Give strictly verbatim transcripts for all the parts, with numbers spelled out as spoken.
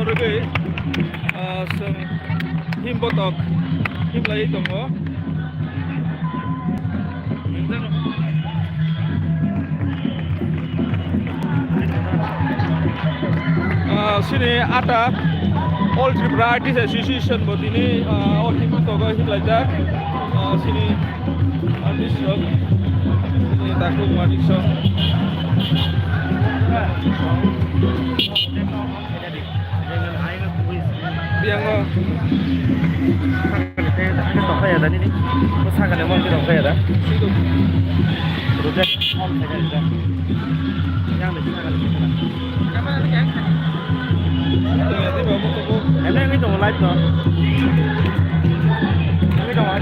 Rwgwi, ah, chwng him botok him laiwi tongo. Ah, chini ata All Tripura Artist Association bo tini, ah, o him botogo him laijak. Ah, chini artist rok, chini takhuk manik rok. Biyango. Sakani tei tongkha ya da nini? Bo sakani mo tongkha ya da? Rujak. Yang ni sakani. Ene ni tongo live no. Ni tongo.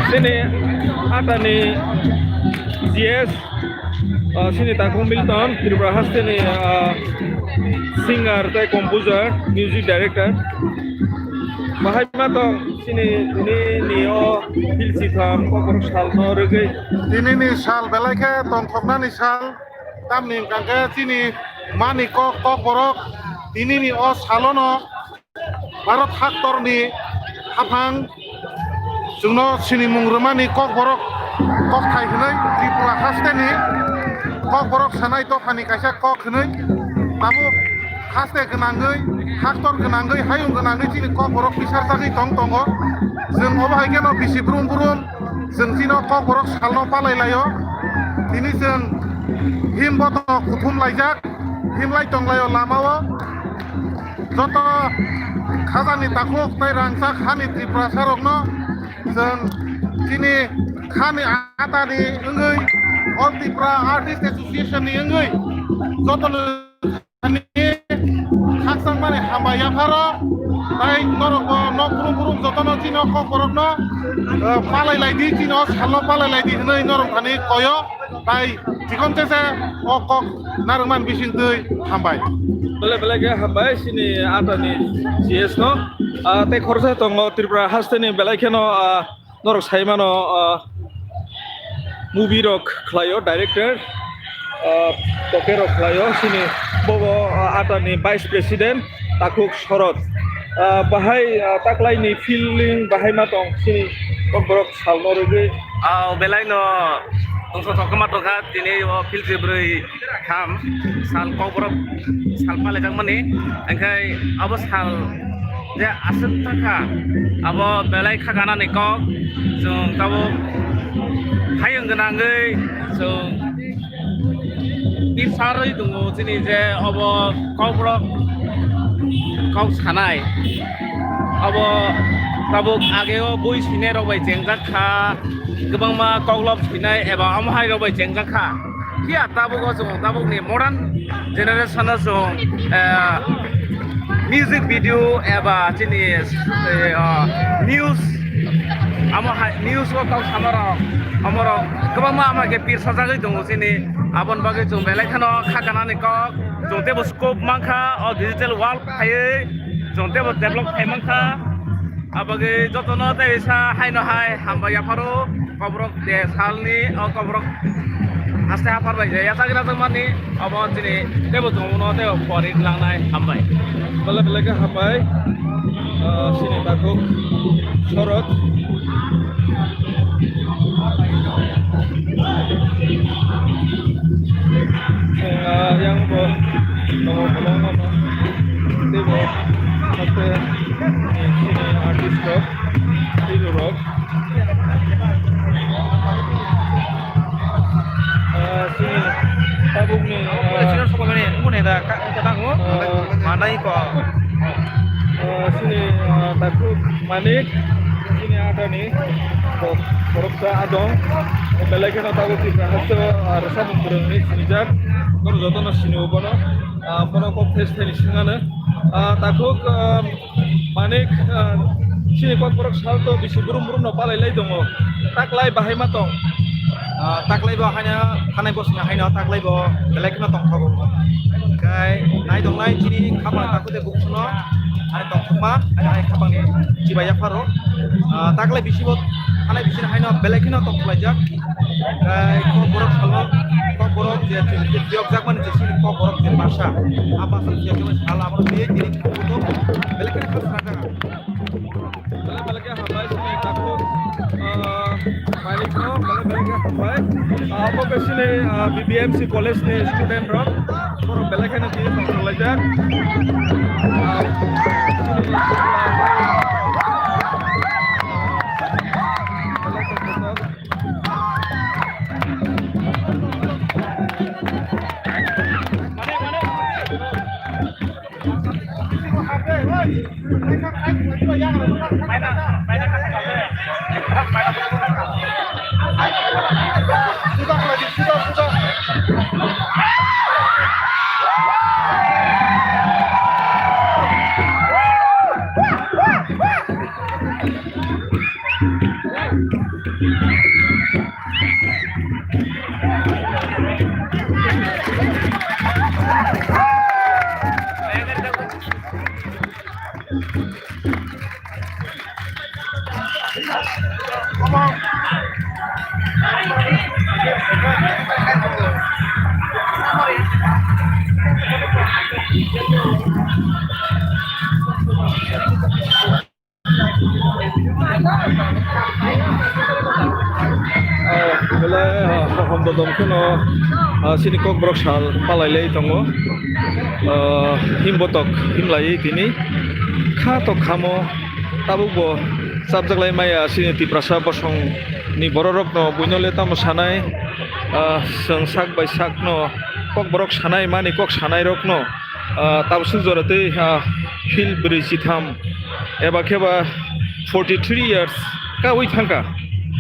Chini atani G S, ah, chini takhuk Milton, Tripura hasteni, ah, singer tei composer, music director. Bahai ma tong chini tini ni o phil sitham kokborok salno rwgwi. Tini ni sal belai khe tongthoknani sal. Tamni hwnkha khe chini mani kok, kokborok tinini o salono Bharat haktorni haphang chwngno sinimung rwmani kokborok kokthai hwnwi Tripura hasteni kokborok sanai dophani kaisa kok hwnwi tabuk haste gwnangwi, haktor gwnangwi, hayung gwnangwi chini kokborok pisarjagwi tong tongo. Chwng obo hai kheno bisi brum brum chwng chino kokborok salno palai laio. Tini chwng him botok kuthum laijak, him lai tong laio lamao. Joto khajani takhuk tei rangchak hani Tripurasa rokno chwng chini khani atani wngwi All Tripura Artist Association ni wngwi jotono Ani khakchangmani hambai yapharo, tai norokbo nok brum brum jotono chini o kokborokno, eh, palai lai di, chini o salno palai lai di hwnwi norok thani koyo, tai chikon chese o kok narwkmani bisingtwi hambai. Belai belai khe hambai chini atani G S no, ah, tei khoroksa tongo Tripura hasteni belai kheno, ah, Norok sai mano, ah, movie rok khlaio, director, ah, toke rok khlaio, chini bobo, ah, atani vice president takhuk Shorod. Ah, bahai, ah, taklaini feeling bahai ma tong chini kokborok salno rwgwi. Ah, belai no tongthok tongkha ma tongkha tini o philsi bwrwi. Tham sal kokborok sal palaijakmani, hingkhai abo sal je aswk thangkha, abo belai kha ganani kok, chwng tabuk hayung gwnangwi chwng tisarwi tongo chini je obo kokborok kok sanai, abo tabuk ageo bui sinai rok bai chengjak kha. Kwbangma koklop sinai eba omo hai rok bai chengjak kha. Phiya tabuk o chwng tabuk ni modern generation o chwng, eh, music video eba chini, eh, oh, news amo hai news o kok sama rok omo rok kwbangma ama khe pir sajagwi tongo chini aboni bagwi chwng belai kheno kha ganani kok chwng teibo scope mankha o digital world phaiwi chwng teibo develop khai mankha. Abagwi jotono tei sa haino hai hambai yapharo koborok de salni o koborok haste haphar bai je yachagra jangmani obo chini teibo chwngno teibo pori langnai hambai. Belai belai khe hambai, ah, chini takhuk Shorod. Chwng, ah, yang bo tongo bolong no teibo haste ni chini artist rok, hero rok. Ah, chini tabukni, ah, chini sokomani mune da ka-, ka tango. Ah, manai ko. Ah, chini, ah, takhuk Manik, chini atani bo-, boroksa adong. Belai kheno tabuk Tripura haste, ah, rwchapmung kwrwngni sinijak. Bono jotono sinio bono. Ah, bono kok thes theni singano. Ah, takhuk, ah, Manik, ah, chini kokborok salto bisi brum brum no palai lai tongo. Taklai bahai ma tong? Ah, taklai bo haino thanai bosna haino taklai bo belai kheno tongthogo. Kai nai tongnai chini khapang takhuk de buksuno. Ani tongthokma, ani, ani khapangni chibai yapharo. Ah, taklai bisibo, thanai bisini haino belai kheno tongthokjak. Tei kok borok salno, kok borok je, je, je phiyokjakmani je chini kok borok je basa, a basa phiyokjakmani sal abono tei tini kok borok belai kheno khasna jaga. Belai belai khe hambai chini takhuk, ah, malik no belai belai khe hambai. Ah, obo khe chini, ah, B B M C college ni student rok. Borok belai kheno tini tongthok laijak. Ah, chini belai kheno tongthok. Belai, ah, hohom dodom kheno, ah, chini Kokborok sal palai lai tongo. Ah, himbotok himlai tini kha to khamo tabuk bo chapjak lai maya chini Tiprasa bosong ni borok rok no buino le tamo sanai, ah, chwng sak bai sak no Kokborok sanai mani kok sanai rok no, ah, tabuk suk jora tei, ah, phil bwrwi chitham eba khe ba forty three years kaui thangkha.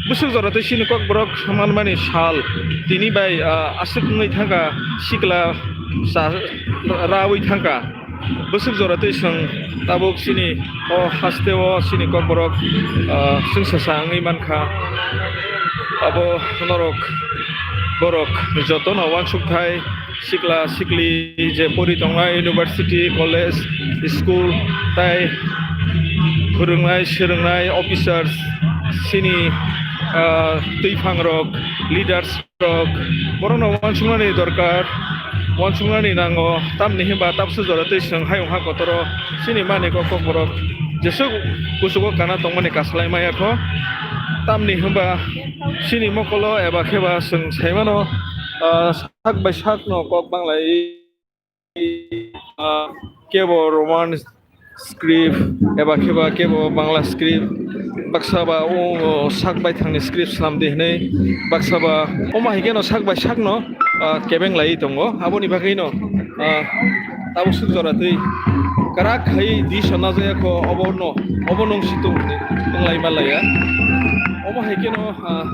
Bwswk jora tei chini Kokborok manmani sal tini bai, ah, aswk wngwi thangkha, sikla sa raui thangkha. Bwswk jora tei chwng tabuk chini o haste o chini Kokborok, ah, chwngsasa wngwi mankha. Abo norok borok jotono uansukthai. Sikla sikli je pori tongnai university, college, school tai phwrwngnai, swrwngnai officers, chini, ah, twiphang rok, leaders rok, borokno uansuknani dorkar, uansuknani nango, tamni hinba tabsu jora tei chwng hayung ha kotoro chini mani kok kok borok jeswk kuchugo kana tongmani kasalai maya kho, tamni hinba chini mokolo eba kheba chwng saimano, ah, sak bai sakno kok banglai, ah, kebo Roman script eba kheba kebo Bangla script, baksa ba o sak bai thangni script slam di hinui, baksa ba omo hai kheno sak bai sakno, ah, kebeng lai tongo. Aboni bagwino, ah, tabuk suk jora twi kwrak khai di sonna jaya kho obo no, obo nung situng hinui wnglai ma laya. Omo hai kheno, ah,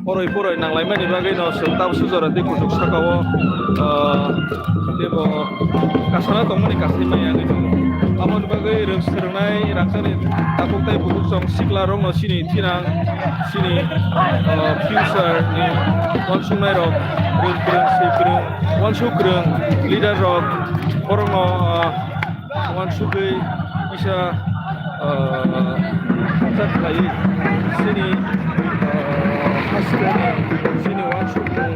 Poroi poroi nanglaimani bagwi no chwng tabsu jora tei kuchuk saka-o, ah, teibo kasana tongmani kasai maya hinwi tongo. Aboni bagwi rwng swrwngnai rangchakni takhuk tei bukhuk chwng sikla rokno chini thinang, chini, ah, future ni uansuknai rok, rwng kwrwng, swi kwrwng, uansuk kwrwng leader rok, borokno, ah, uansugwi kisa, ah, kisa khlaiwi chini, ah, hasteni, chini uansukmung,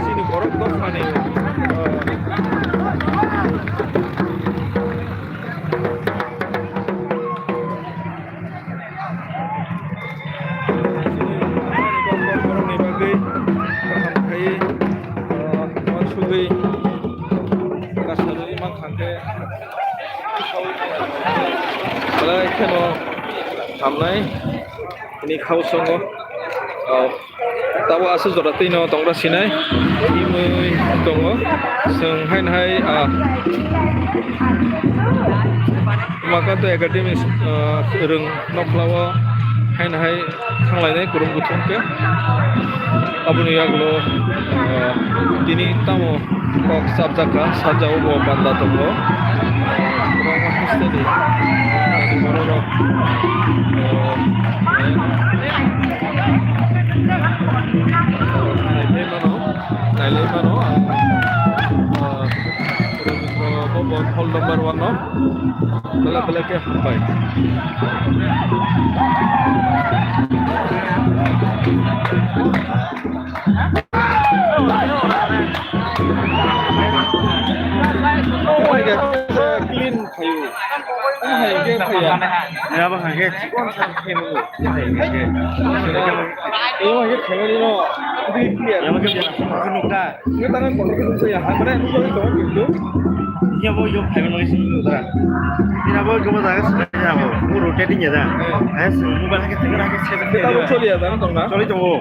chini borok dophani, ah, chini borokni bagwi kaham khlaiwi, ah, uansugwi kasarwi mankha khe. Belai kheno hamnai ni khao songo. Oh, tabo aswk jora twi no tongra sinai. Imui tongo. Chwng haino hai, ah, Makato Academy, ah, rwng nokla o haino hai thanglainai kwrwng buthung khe. Aboni yagulo, ah, tini tamo kok chapjak kha, sajao bo panda tongo. Kwbangma hasteni bororok, ah, nailai mano, nailai mano, ah, Rabindra Bhaban hall number one no. Belai belai khe hambai. Clean phaio. Omo hai khe phaiya. Nini abo hai khe chikon sa khe nw. Omo hai khe phaimani no. Omo hai khe phaimani no. Omo hai khe nukha. Nini tangwi kotor khe nukjaya. Hambai nukjagwi tongo kintu. Iya bo yok phaimani no sini nukha. Nini abo gabo jaga sini abo. Bo rotating ya da. Hai sini mobile hai khe tengena hai khe sini. Kita bo choli ya da tong na. Choli tongo.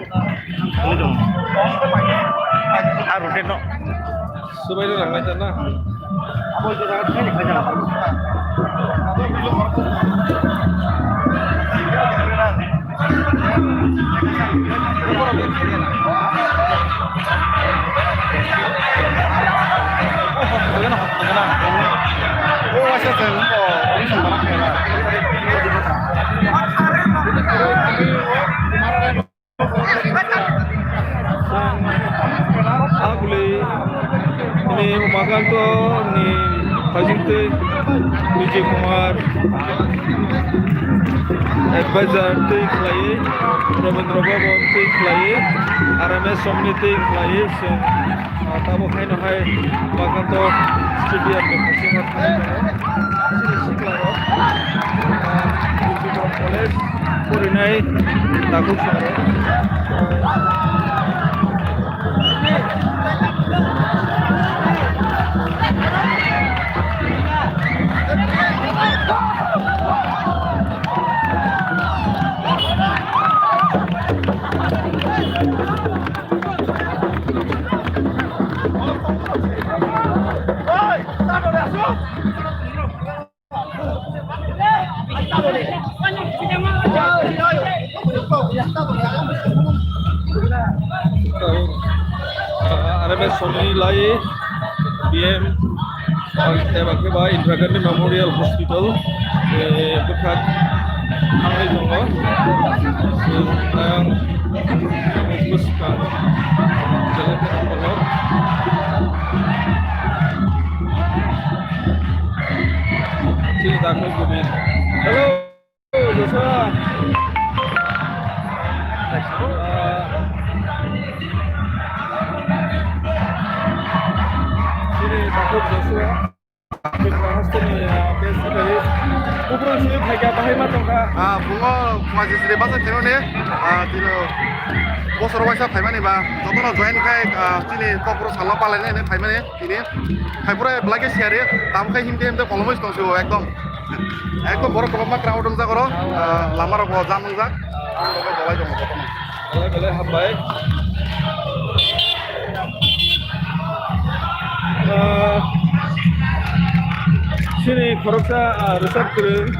Choli tongo. Ah rotate no. Subai rw rang nai ta na. Aguli ni Umakanto ni hajingtwi Vijay Kumar advisor twi khlaiwi, Rabindra Bhaban twi khlaiwi, R M S Somni twi khlaiwi, chwng, ah, tabuk haino hai Umakanto Stadium ni bisingo thangwi tongo. Chini sikla rok, ah, Vijay Kumar College. Porinai takhuk swngo. R M S Somni lai B M, eba khe ba Indira Gandhi Memorial Hospital, eh, bwkhak thangwi tongo. Ang bwskang belai kheno kolok. Chini takhuk Gobind. Hello, Joshua. Ah. Chini takhuk Joshua. Tripura hasteni, ah, best secretary. Kupro sini phaikha, bahai ma tongkha. Ah, bungo phuaji sini basa khaimani. Ah, tino bosor waisa phaimani ba. Jotono join khai, ah, chini Kokborok salo palainai hinwi phaimani. Tini hai pura belai khe siyari, tamo khe himte himte kolomwi tong sio ekdom. Ekdom borok kolomma crowd wngjak oro, ah, lama rok bo jam wngjak. Ang rok bo bolai tongo jotono. Belai belai hambai. Ah, chini khoroksa, ah, rwchap kwrwng.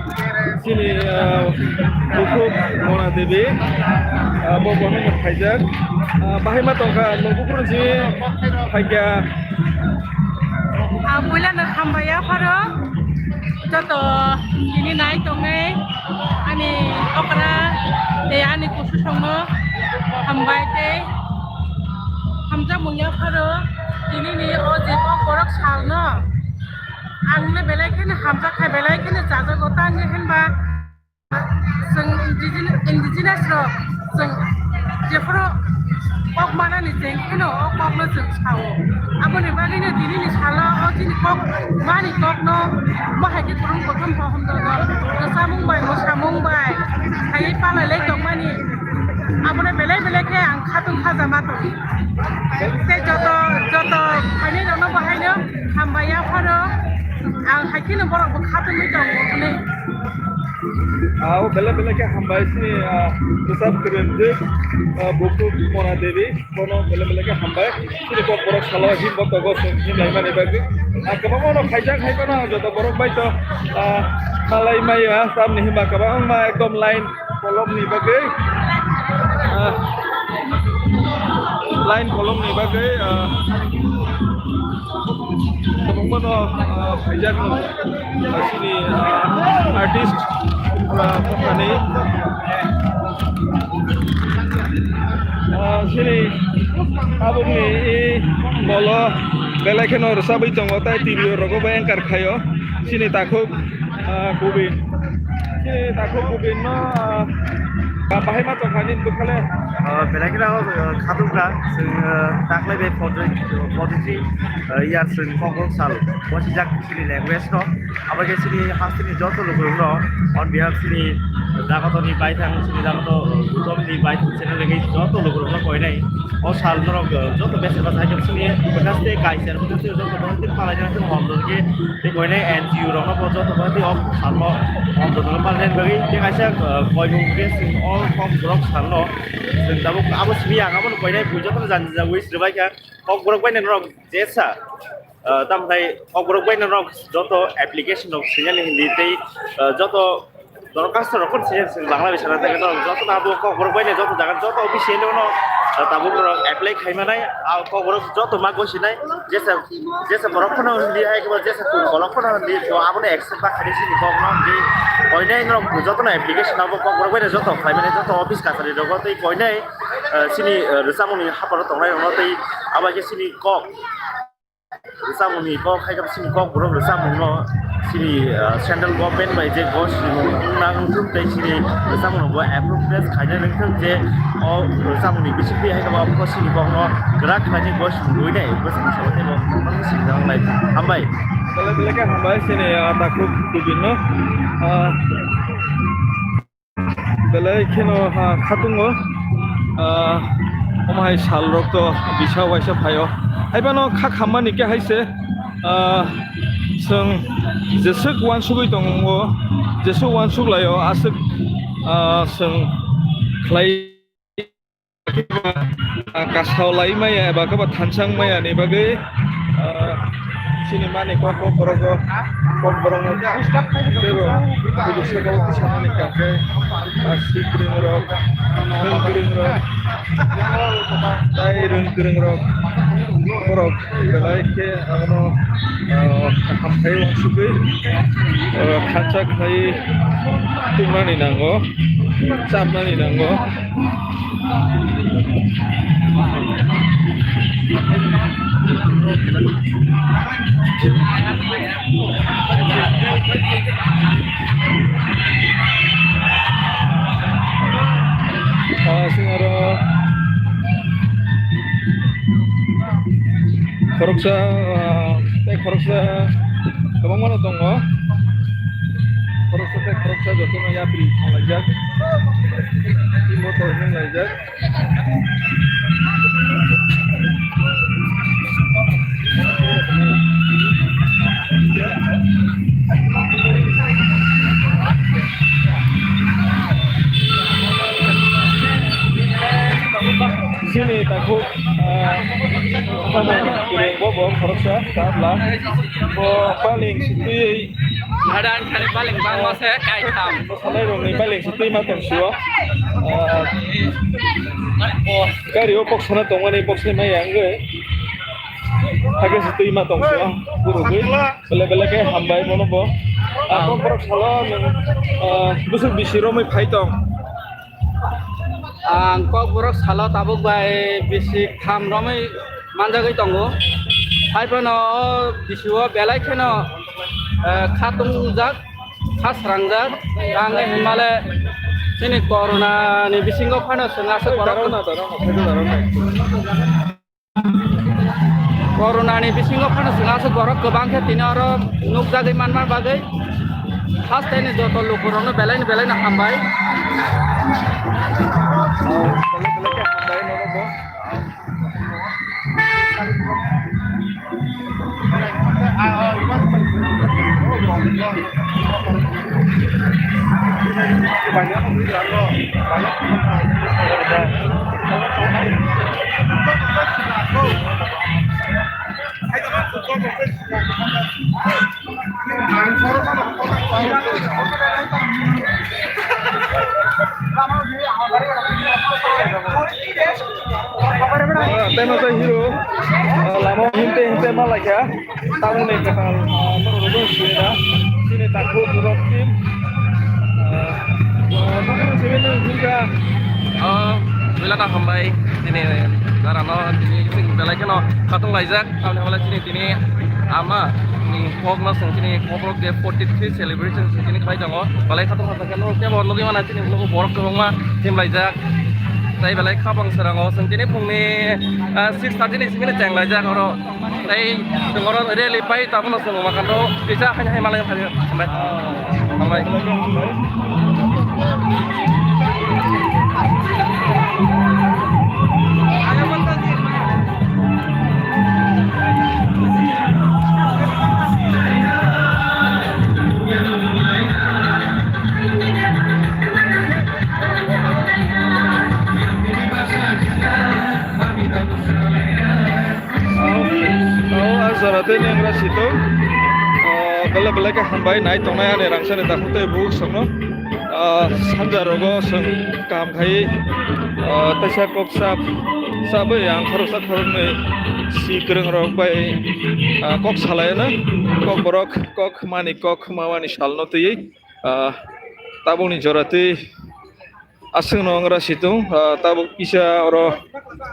Chini, ah, bukhuk Mona Devi, ah, bo bono no khaijak. Ah, bahai ma tongkha, nwng bukhuk si phaikha. Ang puila no hambai ya pharo, joto tini nai tongnai ani okra tei ani kusu songno hambai tei hamjakmung ya pharo. Tini ni o je borok salno ang no belai kheno hamjak kha, belai kheno chajago, tang hinba. Chwng indigene-, indigenous rok chwng jephuru kok manani chengkheno o kokno chwng sao. Aboni bagwino tinini salo o chini kok mani kokno bahai khe kwrwng kothom kothom dodo. Rwchapmung bai, mwsamung bai, khaiwi palai lai tongmani. Abono belai belai khe ang khatung khaja ma tongo. Tei joto, joto phainai rokno bo haino hambai ya pharo. Ang hai kheno borok bo khatungwi tongo hwnwi. Ah, o belai belai khe hambai chini, ah, bwsa kwrwngtwi, ah, bukhuk Mona Devi, bono belai belai khe hambai. Chini Kokborok salo himbo togo chwng himlaimani bagwi. Ah, kwbangma no khaijak hai phano ang joto borok bai to, ah, malai maya tamni himba kwbangma ekdom line kolomni bagwi, ah, line kolomni bagwi, ah, kwbangma no, ah, phaijak no, ah, chini, ah, artist, ah, Mokani, ah, chini aboni i bolo belai kheno rwchabwi tongo, tai T V rogo bo anchor khaio. Chini takhuk, ah, Kubin. Chini takhuk Kubin no, ah, bahai ma tongkha nini bwkhale. Ah, belai kheno, ah, khatungkha. Chwng, ah, taklai bai forty, forty-three, ah, year chwng Kokborok sal. Bo sijak chini language no. Abo khe chini hasteni joto lukurok no, on behalf chini Jagotoni baithang, chini Jagoto, ah, Gautamni baithang channel ni joto lukurok no koinai. O sal norok, ah, joto bese basa hai khe chini bwkhaste kaiser, bwkhaste joto bwkhaste palai jana chwng hom rwkhe. Tei koinai N G O rokno bo joto bai tei o salno, o jotono manna bagwi tei kaisa, ah, koimung khe chwng o Kokborok salno chwng tabuk abo simi ang abono koinai bui jotono jani jagwi srwbai kha. Kokborok bai norok jesa, ah, tamthai Kokborok bai norok joto application rok swinani hindi tei, ah, joto dorkhasto rok phano sini sini Bangla bai sana tei norok joto no abo Kokborok bai joto jaga joto official no, ah, tabuk norok apply khai manai, ah, Kokborok joto ma gosinai jesa Jesa borok phano hindi hai khe jesa tung kolok phano hindi to abono accept ba khaidi sini kok no hindi koinai norok joto no application abo Kokborok bai joto khlai mani joto office kachari rogo tei koinai, eh, sini, eh, rwchapmung ni haparo tongnai rok no tei abo khe sini kok rwchapmung ni kok hai khe sini Kokborok rwchapmung no sini, eh, central government bai je gos nang thum tei sini rwchapmung no bo approve khaina nang thum je o rwchapmung ni bisingtwi hai khe bo sini kok no kwrak khlaini gos Buinai, bwswk ni salo tei bo bangma sini jang lai. Hambai. Belai belai khe hambai sini, ah, takhuk Kubin no. Ah, belai kheno, ah, khatungo. Ah, omo hai sal rok to bisa waisa phaio. Hai phano kha khammani khe hai se, ah, chwng jeswk uansugwi tongo, jeswk uansuk laio, aswk, ah, chwng khlai. Ah, kasao lai maya eba khe ba thansang maya ni bagwi, ah, chini mani kok, kok borok o, kok borok no tei bo buji saka o kisa mani kha khe, ah, swi kwrwng rok, rwng kwrwng rok, tai rwng kwrwng rok borok belai khe abono, ah, kaham khai uansugwi, ah, thansa khlai tongmani nango, chapmani nango. Ah, sini aro khoroksa, ah, tei khoroksa kwbangma no tongo. Khoroksa tei khoroksa jotono yapri thanglaijak. Tei motor hwnlaijak. Chini takhuk, ah, samung kwrwng bo, bo khoroksa tabla. Bo baling sitwi Hadan khani baling bangma se kaitham. Mosalai rokni baling se twi ma tong sio. Ah, o gari o box sana tongmani box ni mai yang ge. Hake se twi ma tong sio. Guru gui. Bele bele ke hambai bono bo. Ah, kok borok salo nung, ah, busuk bisi romwi phai tong. Ang kok borok salo tabuk bai bisi tham romwi manjagwi tongo. Hai phano o bisi o belai kheno, eh, kha tungjak, kha srangjak. Ang hwnmale chini corona ni bisingo phano chwng aswk borok Corona ni bisingo phano chwng aswk borok kwbang khe tini oro nukjagwi manma bagwi hasteni joto lukurokno belaino belaino hambai. Tei no tei hero, ah, lama hinte hinte ma laikha. Tamoni kwtal, ah, borok rok sini da. Sini takhuk rok team. Ah, ah, nokni simi nung hwnka. Oh, belai no hambai. Tini jara no tini sing belai kheno khatung laijak. Tamoni hwnle chini tini Ama ni kokno chwng chini kokrok de forty three celebration chwng chini khlai tongo. Belai khatung khatung khe norok tebo nugwi mano chini ulo borok kwbangma themlaijak. Tai belai khabang srango chwng chini phungni, ah, six thirty ni simi chenglaijak oro. Tai chwng oro rally pai tabukno chwng makan rw kisa haino hai malai phaio. Hambai. Hambai. O, o, ah, jora tei nengra situng. O, belai belai khe hambai nai tongnai ani rangchakni takhuk tei bukhuk songno. Ah, sanja rogo chwng kaham khai, ah, teisa kok chap, chabwi ang khoroksa khoroknwi si kwrwng rok bai, ah, kok salai no, kok borok, kok mani, kok mamani salno twiwi, ah, tabukni jora twi aswkno wngra situng, ah, tabuk kisa oro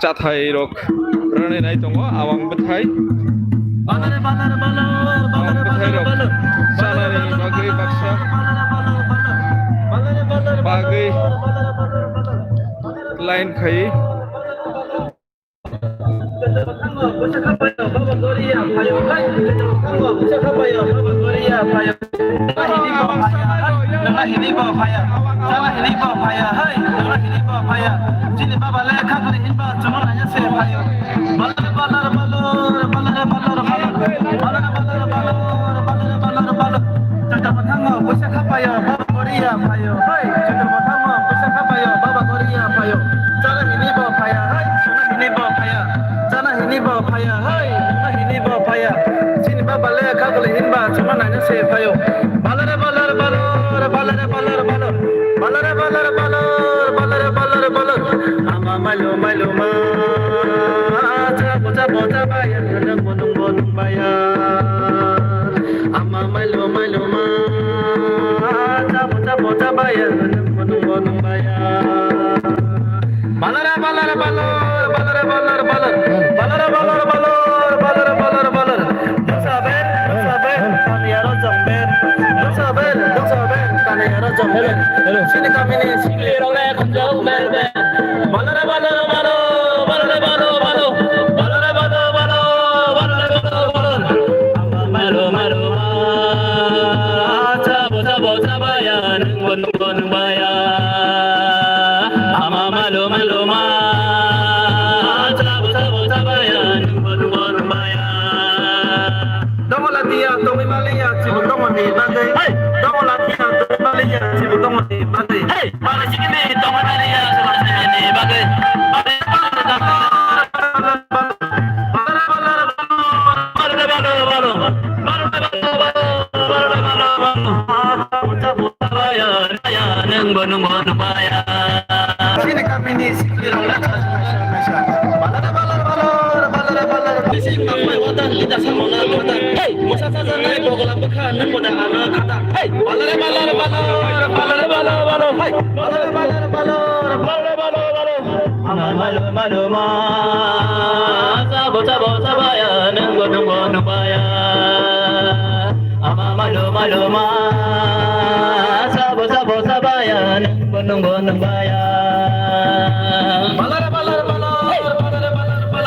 chathai rok rwnai nai tongo, awang bwthai. Awang bwthai rok chanani bagwi baksa bagwi line khai. Nangla hini bo phaya, hai, nangla hini bo phaya, hai, nangla hini bo phaya. Chini baba le khakli hinba chwngno naina se phaio. Balare balare balor, balare balor balor. Balare balare balor, balare balor balor. Chwngno thango, puisa khapaio, baba goriya phaio. Hai, chwngno thango, puisa khapaio, baba goriya phaio. Chana hini bo phaya, hai, chana hini bo phaya. Chana hini bo phaya, hai, chana hini bo phaya. Chini baba le khakli hinba chwngno naina se phaio. Balare balare balor, balare balare balor. Balare balare balor, balare balare balor. Ama mailo mailo ma. Chabo chabo chabaya, nungbo nungbo nungbaya. Ama mailo mailo ma. Chabo chabo chabaya, nungbo nungbo nungbaya. Balare balare balor, balare balare balor. Balare balare balor, balare balare balor. Dongsa ber, dongsa ber, kani aro jong ber. Dongsa ber, dongsa ber, kani aro jong ber. Hello, hello. Sini kamini sikli rok le khumjak ber ber. Balare balare balor, balare balare balor. Balare balare balor, balare balare balor. Ama mailo mailo ma. Chabo chabo chabaya, nungbo nungbo nungbaya. Ama mailo mailo ma. Chabo chabo chabaya, nungbo nungbo nungbaya. Dongo latia tongwi maliya, chibo tongoni bagwi. Hey! Dongo latia tongwi maliya, chibo tongoni bagwi. Hey! Bari sikini tongwi maliya, chibo tongoni bagwi. Bari Nungbo nungbo nungbaya. Chini kamini sikli rok le chajak naisa naisa. Balare balare balor, balare balare balor. Bisi mangbai wata kita samona kata. Hey, mosa saja nai bogla bwkha nungbo da ano kata. Hey, balare balare balor, balare balare balor. Hey, balare balare balor, balare balare balor. Ama mailo mailo ma, chabo chabo chabaya, nungbo nungbo nungbaya. Ama mailo mailo ma, chabo chabo chabaya, nungbo nungbo nungbaya.